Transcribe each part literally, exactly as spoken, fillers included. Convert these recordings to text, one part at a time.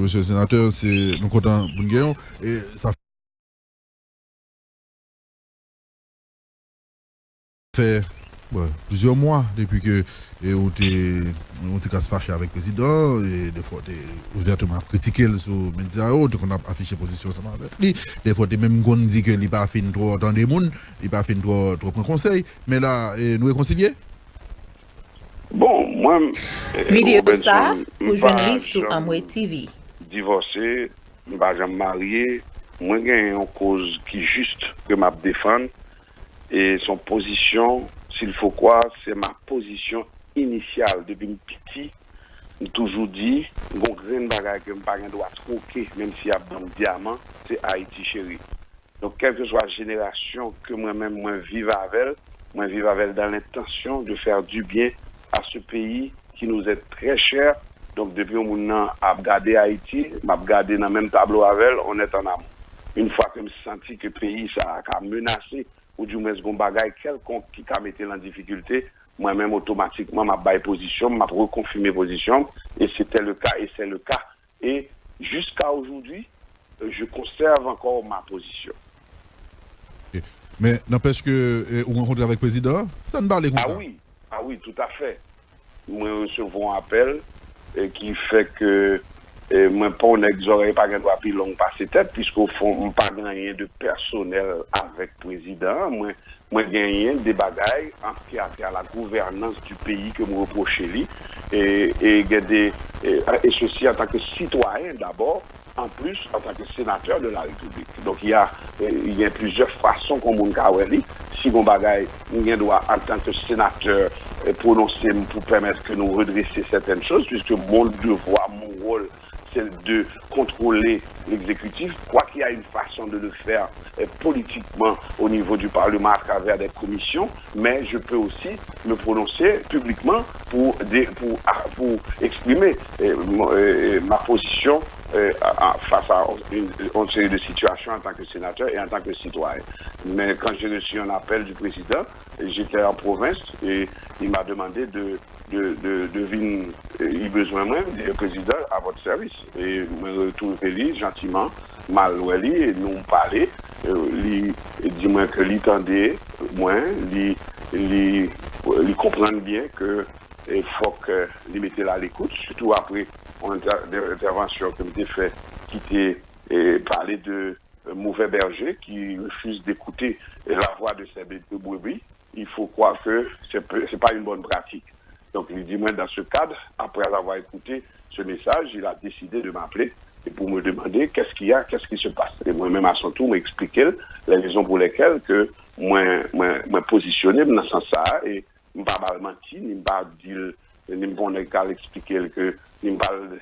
Mesye senatè, se, nou kontan pou n gen w. E sa fè, bon, plizyè mwa depi ke, e, ou te yon ti kras fache avèk prezidan an, e defwa w te ouvèteman ap kritike l sou medya yo, ou te konn ap afiche pozisyon ansanm avèk li, defwa w te menm konn di ke li pa fin twò tande moun, li pa fin twò, twò pran konsèy, men la, e, nou rekonsilye? Bon, mwen, e, Videyo Robinson, sa a, m ou pa jwenn li sou janm Amway T V. Divòse, m pa janm marye, mwen gen yon koz ki jis ke m ap defann, e se yon pozisyon, s'il faut croire, c'est ma position initiale. Depi m piti, m toujou di, gon grenn bagay ke m pa gen dwa twoke, menm si y ap ban m dyaman, se Ayiti cheri. Donk, kèlkeswa jenerasyon ke mwen menm mwen viv avè l, mwen viv avè l dans l'intention de faire du bien à ce pays qui nous est très cher. Donk, depi yon moun nan ap gade Ayiti, m ap gade nan menm tablo avè l, on est en amour. Yon fwa ke m santi ke peyi sa a ka menase, oudimwens gon bagay kèlkonk ki ka mete l an difikilte, mwen menm otomatikman m ap bay pozisyon m, m ap rekonfime pozisyon m, et c'était le cas, et c'est le cas. Et jusqu'à aujourd'hui, je conserve encore ma position. Men nanpèch ke, e, ou rankontre avèk prezidan an, sa n pale Ah konsa. Oui, ah oui, tout à fait. Mwen resevwa yon apèl, e, ki fè ke, e, mwen pa yon nèg zòrèy pa gen dwa pi long pase tèt, puisque au fond m pa gen anyen de pèsonèl avèk prezidan an. Mwen, mwen genyen de bagay en ce qui a trait à la gouvernance du pays ke m repwoche li, e, e gen de, e, e ceci en tant que citoyen d'abord, en plus en tant que sénateur de la République. Donc il y a, euh, il y a plusieurs façons qu'on moun ka wè li. Si gon bagay, m gen dwa, en tant que sénateur, euh, pwononse m pou pèmèt ke nou redrese certaines choses, puisque mon devoir, mon rôle, c'est de contrôler l'exécutif, quoiqu'il y a une façon de le faire, euh, politiquement au niveau du Parlement à travers des commissions, mais je peux aussi me prononcer publiquement pour, dé- pour, pour exprimer, euh, mon- euh, ma position, euh, à- à- face à une, une série de situations en tant que sénateur et en tant que citoyen. Mais quand j'ai reçu un appel du président, j'étais en province et il m'a demandé de, de, de, de venir, euh, il besoin moi, le président à votre service. Et moi, retrouvé lui gentiment, mal wè li, e nou pale, euh, li di mwen ke li tande mwen, li, li, li konprann byen ke, e fòk, euh, li mete l a l'écoute, surtout après yon entè- de- entèvansyon ke m te fè ki te, euh, parler de, euh, mauvais berger qui refuse d'écouter la voix de ses bé- brebis. Il faut croire que c'est pe- c'est pas une bonne pratique. Donc, il dit, moi, dans ce cadre, après avoir écouté ce message, il a décidé de m'appeler et pour me demander qu'est-ce qu'il y a, qu'est-ce qui se passe. Et moi-même, à son tour, m'a expliqué les raisons pour lesquelles que moi, moi, moi positionné dans ce sens-là et m pa ba l manti, ni m pa di l, ni m pa yon nèg k al eksplike l ke, ni m pa l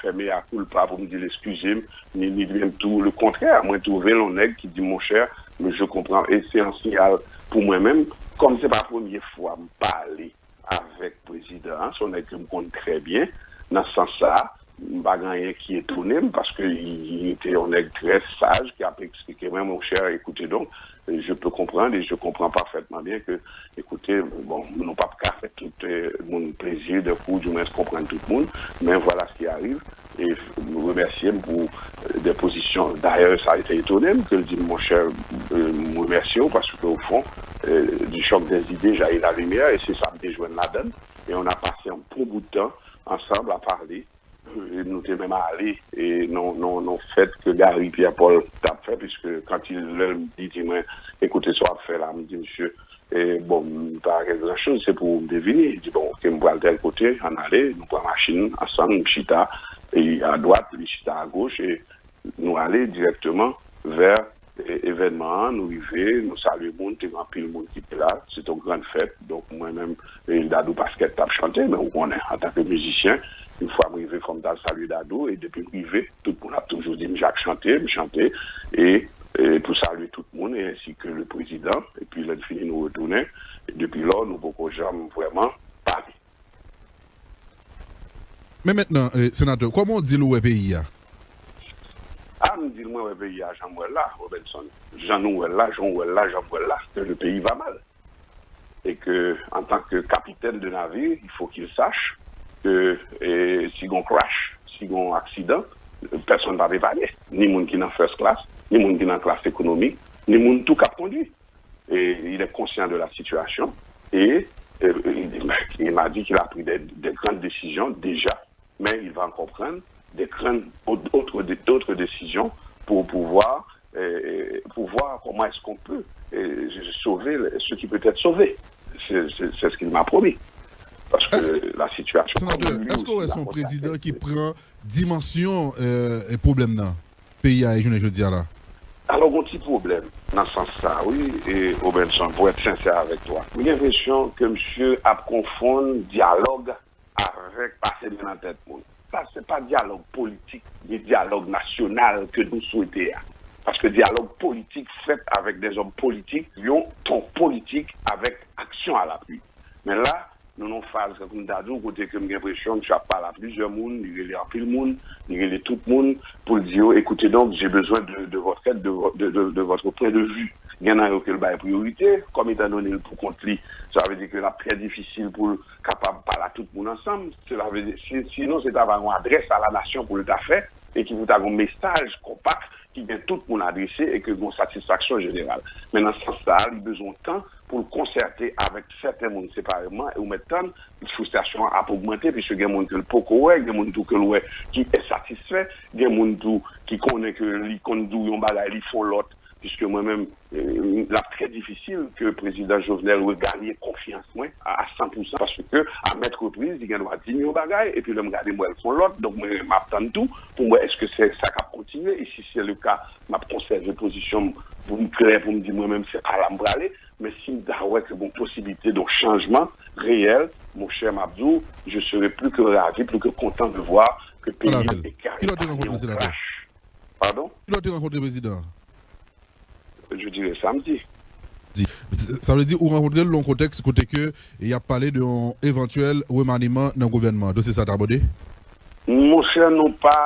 fè mea culpa pou m di l eskize m, ni, ni menm tou le kontrè. Mwen twouve l yon nèg ki di, monchè, je comprends, e se yon siyal pou mwen menm, kòm se pa premye fwa m pale avèk prezidan an, se yon nèg ke m konn trè byen, nan sans sa, m pa gen anyen ki etone m, paske li, li te yon nèg trè saj ki ap eksplike mwen, monchè, écoutez donc, je peux comprendre et je comprends parfaitement bien que, écoutez, bon, nou p ap ka fè tout, euh, moun plezi, de kou, du moins konprann tout moun, men voilà ce qui arrive. E m remèsye m pou, euh, des positions. D'ailleurs, ça a été étonné m ke l di m, monchè, euh, m remèsye w, paske au fond, euh, du choc des idées jaillit la lumière, et c'est ça m te jwenn ladan l. Et on a passé un bon bout de temps ensemble à parler. E nou te menm ale, e nan, nan, nan fèt ke Gary Pierre Paul t ap fè, puisque quand il, lè li di mwen, écoutez, sa w ap fè la, m di, monsieur, e bon, m pa gen gran choz, se pou m te vini. Li di, bon, ok, m pral tèl kote, ann ale, nou pran machin ansanm, m chita, e a dwat, li chita a goch, e nou ale dirèkteman vè, e, evènman an, nou rive, nou salye moun, te gen anpil moun ki te la, se te yon grann fèt, donk mwen menm, e Dadou Pasquet t ap chante, men ou konnen, antanke mizisyen, yon fwa m rive, fò m t al salye Dadou, e depi m rive, tout moun ap toujou di m, Jak chante, m chante, e, e pou salye tout moun, e ensi ke le prezidan, epi lè n fini, nou retounen, e depi lò, nou poko janm vrèman pale. Men mentnan, e, senatè, kòman w di l ou wè peyi a? A, m di l mwen wè peyi a jan m wè l la, Robinson. Jan nou wè l la, jan w wè l la, jan m wè l la, que le pays va mal. Et que, en tant que capitaine de navire, il faut qu'il sache que, e, si gon crash, si gen yon aksidan, pèsonn p ap epanye. Ni moun ki nan first class, ni moun ki nan klas ekonomik, ni moun tou k ap kondwi. Et il est conscient de la situation et, euh, il, il m'a dit qu'il a pris des, des grandes décisions déjà, mais il va encore prendre des grandes, d'autres, d'autres décisions pour pouvoir, euh, pour voir comment est-ce qu'on peut, euh, sauver ce qui peut être sauvé. C'est, c'est, c'est ce qu'il m'a promis. Parce que la situation, comme lui aussi, la constaté, Senatè, èske w wè se yon prezidan ki pran dimansyon, euh, pwoblèm nan peyi a jounen jodi a la? Alò, gon ti pwoblèm nan sans sa, wi, e Robenson, pou èt sensè avèk twa. M gen enpresyon ke misye ap konfonn dyalòg avèk pase men nan tèt moun. Sa se pa dyalòg politik, ni dyalòg nasyonal ke nou swete a. Paske dyalòg politik fèt avèk dèzòm politik, yon ton politik avèk aksyon alapui. Men la, nou nan yon faz, tankou m ta di w, kote ke m gen enpresyon misye ap pale a plizyè moun, li rele anpil moun, li rele tout moun, pou l di yo, écoutez donc, j'ai besoin de, de votre aide, de, vo- de, de, de votre point de vue. Gen nan yo ke l bay priyorite, kòm etan done l pou kont li, sa vle di ke l ap trè difisil pou l kapab pale a tout moun ansanm. Sela vle di, si, sinon, se ta va yon adrès a la nasyon pou l ta fè, e ki pou ta gon mesaj konpak ki gen tout moun adrese e ke gon satisfaksyon jeneral. Men nan sans sa a, li bezwen tan pou l konsète avèk sèten moun separeman, e ou mèt tann fristrasyon an ap ogmante, piske gen moun ke l poko wè, gen moun tou ke l wè ki ensatisfè, gen moun tou ki konnen ke li konn di w yon bagay, li fè yon lòt, piske mwen menm, eh, l ap trè difisil ke prezidan Jovenel reganye konfyans mwen a, a san pou san, paske a mèt repriz, li gen dwa di m yon bagay, epi lè m gade m wè l fè yon lòt, donk mwen, m ap tann tou pou m wè èske se sa k ap kontinye, e si se le ka, m ap konsève pozisyon m pou m klè, pou m di mwen menm se pa la m prale, men si m ta wè ke gon posiblite de chanjman reyèl, monchè, m ap di w, je serai plus que ravi, plus que content de voir que peyi a epanye yon clash. Pardon? Kilè w te rankontre prezidan an? Je dirais samedi. Sa vle di ou rankontre l nan yon kontèks kote ke y ap pale de yon evantyèl remaniman nan gouvènman an. Dosye sa a te abòde? Monchè, nou pa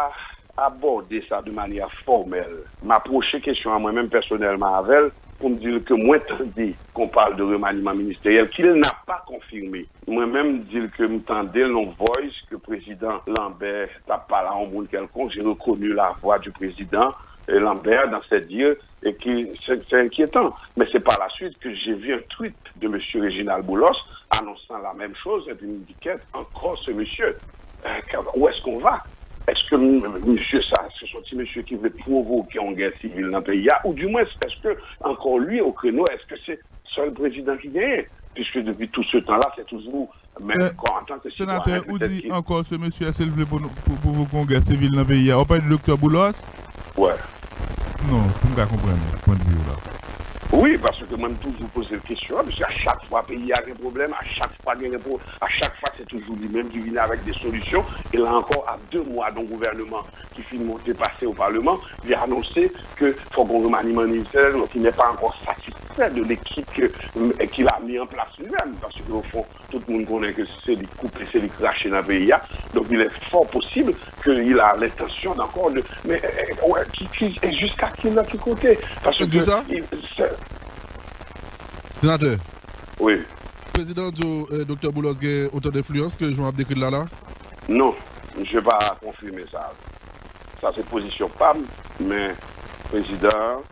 abòde sa de manyè fòmèl. M apwoche kesyon an mwen menm pèsonèlman avè l pou m di l ke mwen tande qu'on parle de remaniement ministériel, qu'il n'a pas confirmé. Mwen menm, m di l ke m tande l nan yon voice ke prezidan Lambert t ap pale a yon moun kèlkonk. J'ai reconnu la voix du président, euh, Lambert dans ses dires, et que c'est, c'est inquiétant. Mais c'est par la suite que j'ai vu un tweet de monsieur Réginald Boulos annonçant la même chose, et puis m di, kèt, encore ce monsieur. Euh, où est-ce qu'on va? Èske m- misye sa, se yon ti mesye ki vle pwovoke yon gè sivil nan peyi a? Ou dimwens, èske ankò li o kreno, èske se sèl prezidan ki genyen? Piske depi tout se tan la, se toujou menm kò antanke sitwayen, petèt ki. Senatè, ou di ankò se mesye a, se l vle pou nou- pou- pwovoke yon gè sivil nan peyi a. W ap pale de Doktè Boulos? Wè. Non, pou m ka konprann pwennvi w la. Wi, paske mwen m toujou poze l kesyon an, paske a chak fwa peyi a gen pwoblèm, a chak fwa gen repwo, a chak fwa se toujou li menm ki vini avèk de solisyon. E la ankò, a de mwa de yon gouvèneman ki fin monte pase o Paleman, li anonse ke fòk yon remaniman ministèryèl, donk il n'est pas encore satisfait de l'équipe que, qu'il a mis en place lui-même, paske o fon, tout moun konnen ke se li k koupe, se li k rache nan peyi a. Donc, il est fort possible qu'il a l'intention encore de, men, euh, wè, ki, ki, e jiska kilè, ki kote? Paske Senatè, wi. Prezidan an di w, euh, Doktè Boulos gen otan denfliyans ke jan w ap dekri l la la? Non, misye pa konfime sa. Sa se pozisyon pa m, men prezidan an,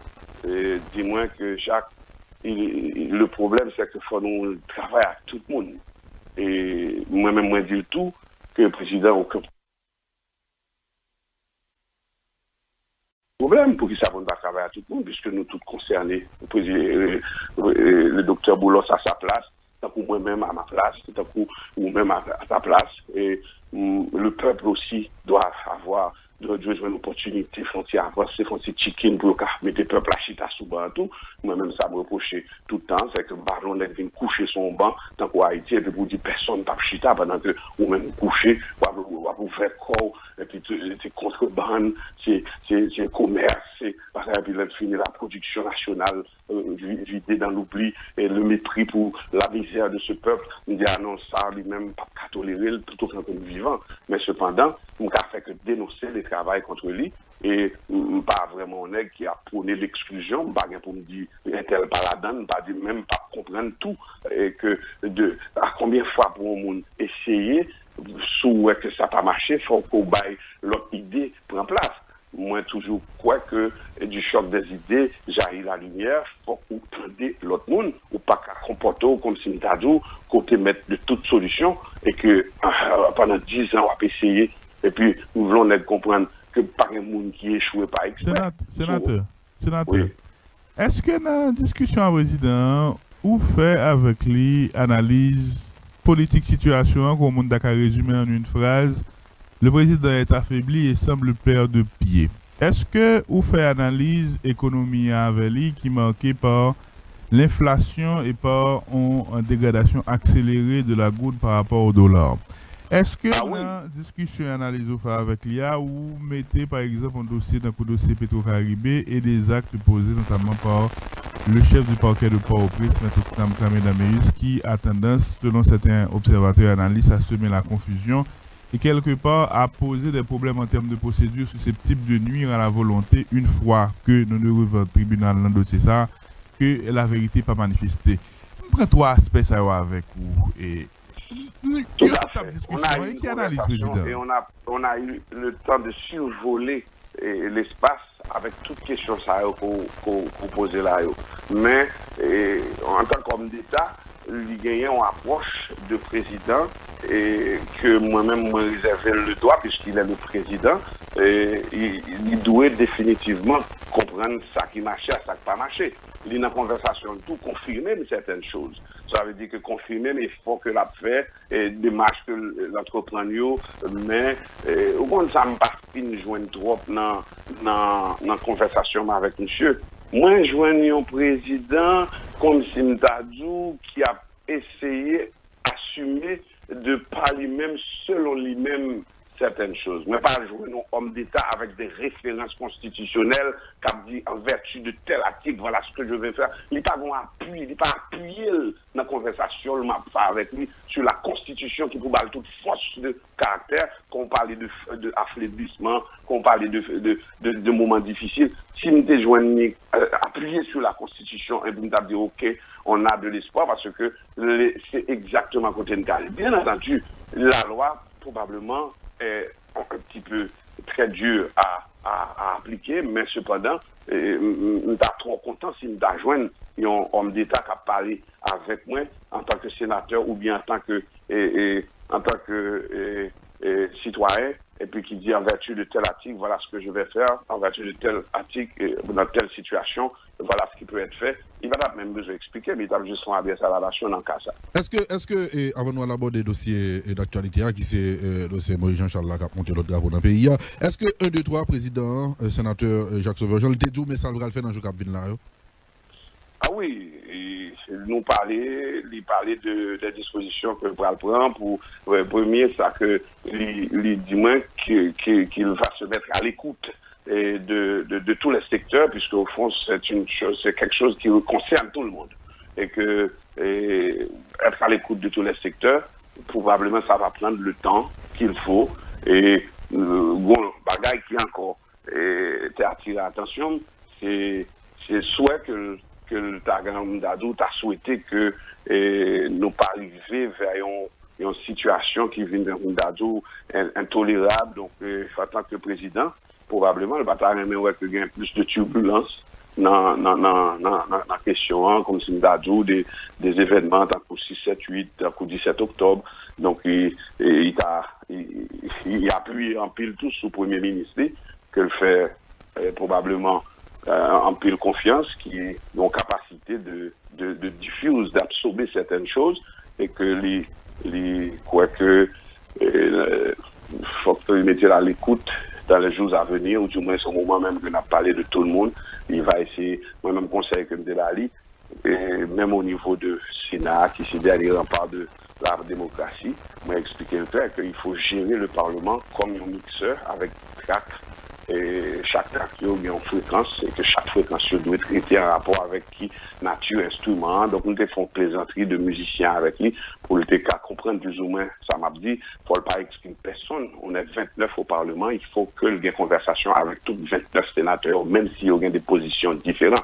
euh, di mwen ke Jacques, il- le problème, c'est que fò nou travay ak tout moun. E mwen menm, mwen di l tou ke prezidan okenn pwoblèm, poukisa pou n pa travay ak tout moun, piske nou tout konsène. Prezi- euh, euh, le Doktè Boulos à sa place, tankou mwen menm à ma place, tankou ou menm à, à ta place. Et, mm, le peuple aussi doit avoir, doit, doit jwenn opòtinite, fè yon ti avanse, fè yon ti chicken pou yo ka mete pèp la chita sou ban an tou. Mwen menm sa m repwoche tout tan, se ke m pa vle yon nèg vin kouche sou yon ban, tankou Ayiti, epi pou di pèsonn p ap chita, pandan ke ou menm ou kouche, w ap, w ap ouvè kò w, epi se, se kontrebann, se, se, se komès, se bagay, epi lè l fini, la production nationale, euh, vi- vidée dans l'oubli, et le mépris pour la misère de ce peuple. M di, a non, sa li menm p ap ka tolere l, tout otan ke m vivan. Men sepandan, m ka fè ke denonse le travay kont li, e m pa vrèman yon nèg ki ap pwone leksklizyon, m pa gen pou m di entèl pa ladan, m pa di, men m p ap konprann tou, e ke de, a konbyen fwa pou yon moun eseye si w wè ke sa pa mache, fòk ou bay lòt ide pran plas. Mwen toujou kwè ke du choc des idées jaillit la lumière, fòk ou tande lòt moun, ou pa ka konpòte w kòmsi m ta di w ke w te mèt de tout solisyon e ke ah, pandan diz an w ap eseye, epi ou vle yon nèg konprann ke pa gen moun ki echwe pa eksprè. Senat, senatè, senatè, wi. Èske nan diskisyon a prezidan an, ou fè avèk li analiz politik sitiyasyon an, kon moun ta ka rezime an yon fraz, le président est affaibli et semble perdre pied. Èske ou fè analiz ekonomi a avè li ki make pa lenflasyon e pa yon degradasyon akselere de la goud pa rapò o dola? Èske nan diskisyon e analiz ou fè avèk li a, ou mete pa egzanp yon dosye tankou dosye Petro Caribe e de zak poze notamman pa le chef du parquet de Port-au-Prince, Mèt Octam Clamé Daméus, ki a tandans, selon sèten obsèvatè e analis, a seme la konfizyon e kèlke pa a poze de pwoblèm an tèm de pwosedi siseptib de nuire à la volonté une fois que nou rive tribinal nan dosye sa, ke la verite pa manifeste. M pran twa aspè sa yo avèk ou. E, nou, yo sou tab diskisyon an, e ki analiz, Prezidan? On a eu le temps de survoler eh, l'espace avec tout kesyon sa yo ke w poze la yo. Men, eh, antan ke òm deta, li genyen yon apwòch de prezidan e ke mwen menm mwen rezève l le dwa, puisqu'il est le président, e li dwe definitivman konprann sa ki mache ak sa k pa mache. Li nan konvèsasyon l tou konfime m sètèn choz. Sa vle di ke konfime m efò ke l ap fè, e demach ke l antreprann yo, men, e ou konn sa, m pa fin jwenn twòp nan, nan, nan konvèsasyon m avèk misye. Mwen jwenn yon prezidan, kòmsi m ta di w, ki ap eseye asime de pa li menm, selon li menm, sètèn choz. Mwen pa jwenn yon òm deta avèk de referans konstitisyonèl k ap di, en vertu de tel article, voilà ce que je vais faire. Li pa gen yon apui, li pa apiye l nan konvèsasyon l m ap fè avèk li sou la konstitisyon ki pou ba l tout fòs de karaktè, kan w pale de, de afeblisman, kan w pale de, de, de, de moman difisil. Si m te jwenn li, euh, apiye sou la konstitisyon, epi m t ap di, oke, on a de l'espoir, paske se egzakteman kote n ka ale. Byen antandi, lalwa, pwobableman, est un petit peu très dur à, à, à appliquer, men sepandan, e, m, m, m ta twò kontan si m ta jwenn yon òm deta k ap pale avèk mwen antan ke senatè oubyen antan ke, e, e, antan ke, e, e, sitwayen, epi ki di, en vertu de tel article, voilà ce que je vais faire, en vertu de tel article, e, dans telle situation, voilà ce qui peut être fait. Li pa t ap menm bezwen eksplike m, li t ap jis fè yon adrès a la nasyon nan ka sa. Èske, èske, e, anvan nou al abòde dosye, e, daktyalite a, ki se, e, dosye Moïse Jean Charles la k ap monte lòt drapo nan peyi a, èske en, de, twa, prezidan an, e, senatè, e, Jacques Sauveur Jean, li te di w men sa l pral fè nan jou k ap vin la yo? A wi, e, nou pale, li pale de, de dispozisyon ke l pral pran pou, e, premye, sa ke li, li di mwen ke, ke, qu'il va se mettre à l'écoute et de, de, de tous les secteurs, puisque au fond, c'est une chose, c'est quelque chose qui concerne tout le monde. Et que et être à l'écoute de tous les secteurs, probablement ça va prendre le temps qu'il faut. Et euh, bon, bagay ki ankò e, te atire atansyon m, se, se swè ke l, ke l ta gen, m ta di w, ta swete ke e, nou pa rive vè yon, yon sitiyasyon ki vin, m ta di w, en, entolerab. Donk, e, antan ke prezidan, pwobableman, li pa ta renmen wè ke gen plis de tibilans nan, nan, nan, nan, nan, nan kesyon an, kòmsi m ta di w, de, de evènman tankou sis, sèt, uit, tankou disèt oktòb. Donk, li, e, li ta, li, li apiye anpil tou sou premye minis li, ke l fè, e, pwobableman, e, anpil konfyans, ki gen yon kapasite de, de, de diffuse, d'absorber certaines choses, e ke li, li kwè ke, e, fòk li mete l à l'écoute dans les jours à venir, ou du moins au moment même que n ap pale de tout le monde, li va eseye, mwen menm konsèy ke m te ba li, e menm o nivo de Sena, ki se dènye ranpa de la demokrasi, mwen eksplike l klè ke il faut gérer le Parlement comme yon miksè avèk trak, e chak trak yo gen yon frekans, e ke chak frekans yo dwe trete an rapò avèk ki nati enstriman an. Donk, nou te fè yon plezantri de mizisyen avèk li pou l te ka konprann plizoumwen sa m ap di. Fò l pa eksklwi pèsonn. On est vingt-neuf au Parlement, il faut que l gen konvèsasyon avèk tout vennèf senatè yo, menm si yo gen de pozisyon diferan.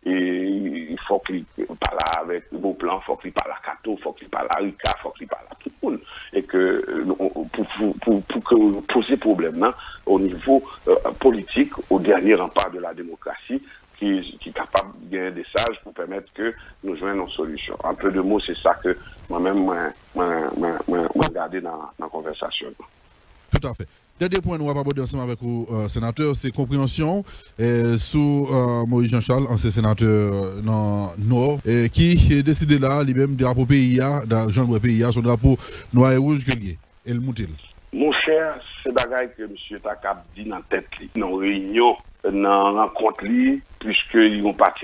E fòk li pale avèk Beauplan, fòk li pale a Kato, fòk li pale a Ricard, fòk li pale a tout moun e ke euh, nou- pou, pou, pou, pou ke nou poze pwoblèm nan o nivo euh, politik, o dènye ranpa de la demokrasi ki, ki kapab gen de saj pou pèmèt ke nou jwenn yon solisyon. An pe de mo, se sa ke mwen menm mwen, mwen, mwen, mwen, mwen gade nan, nan konvèsasyon nou. Toutafè. Dènye pwen nou ap abòde ansanm avèk ou, euh, senatè, se konpreyansyon w eh, sou euh, Moïse Jean Charles, ansyen senatè euh, nan Nò, eh, ki eh, deside la, li menm, drapo peyi a, da- jan l wè peyi a, se yon drapo nwa e wouj ke l ye. E l moute l. Monchè, se bagay ke misye ta kab di nan tèt li, nan reyinyon, nan rankont li, piske li yon pati